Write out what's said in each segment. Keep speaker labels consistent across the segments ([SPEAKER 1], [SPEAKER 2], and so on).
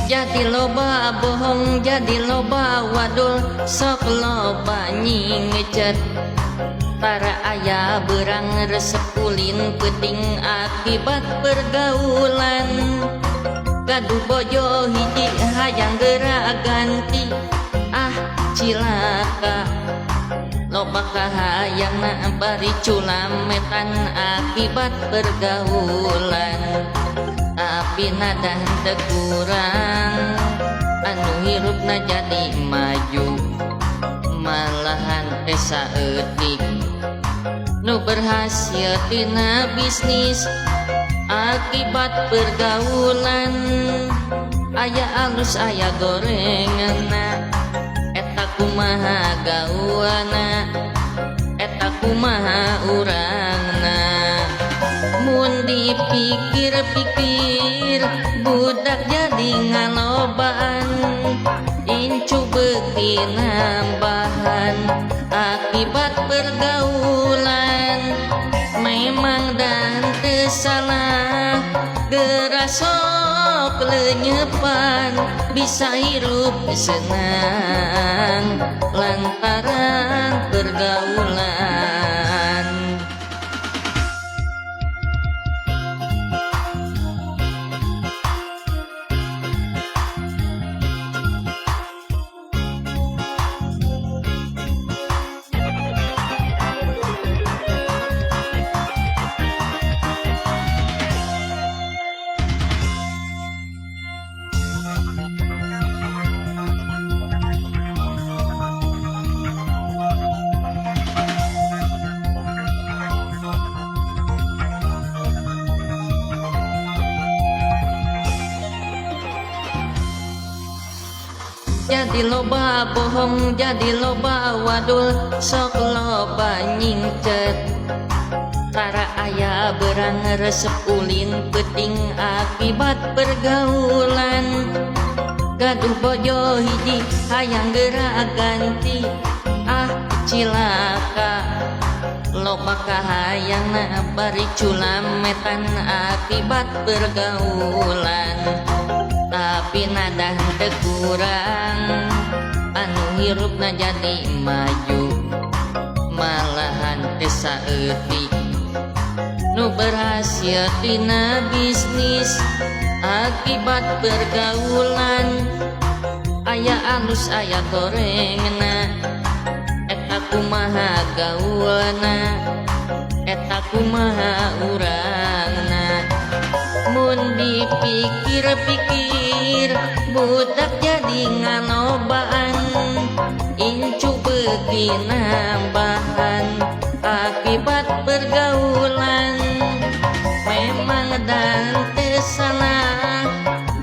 [SPEAKER 1] Jadi loba bohong, jadi loba wadul, sok loba nyingecet. Tara aya berang, resep ulin peuting akibat pergaulan. Gaduh bojo hiji, hayang geura ganti, ah cilaka. Loba kahayangna, bari culametan akibat pergaulan. Tapi nada teu kurang anu hirupna jadi maju, malahan teh saeutik nu berhasil tina bisnis akibat pergaulan. Aya alus, aya gorenganna, eta kumaha gaulna, eta kumaha urangna? Mun dipikir-pikir, budak jadi ngalobaan, incu beuki nambahan akibat pergaulan. Memang dan teu salah, geura sok leunyepan, bisa hirup senang lantaran pergaulan. Jadi loba bohong, jadi loba wadul, sok loba nyingcet. Tara aya berang, resep ulin peuting akibat pergaulan. Gaduh bojo hiji, hayang geura ganti, ah cilaka. Loba kahayangna, bari culametan akibat pergaulan. Tapi nada teu kurang anu hirupna jadi maju, malahan teh saeutik nu berhasil tina bisnis akibat pergaulan. Aya alus, aya gorengna, eta kumaha gaulna, eta kumaha urangna? Mun dipikir-pikir, budak jadi ngalobaan, incu beuki nambahan akibat pergaulan. Memang dan teu salah,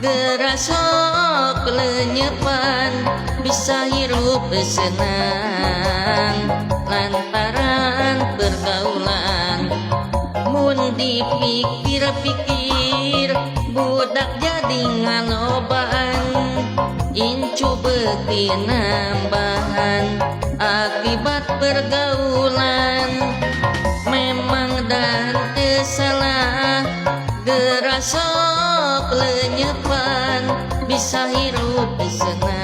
[SPEAKER 1] geura sok leunyepan, bisa hirup senang lantaran pergaulan. Mun dipikir-pikir, budak jadi ngalobaan, incu beuki nambahan akibat pergaulan. Memang dan teu salah, geura sok leunyepan, bisa hirup senang.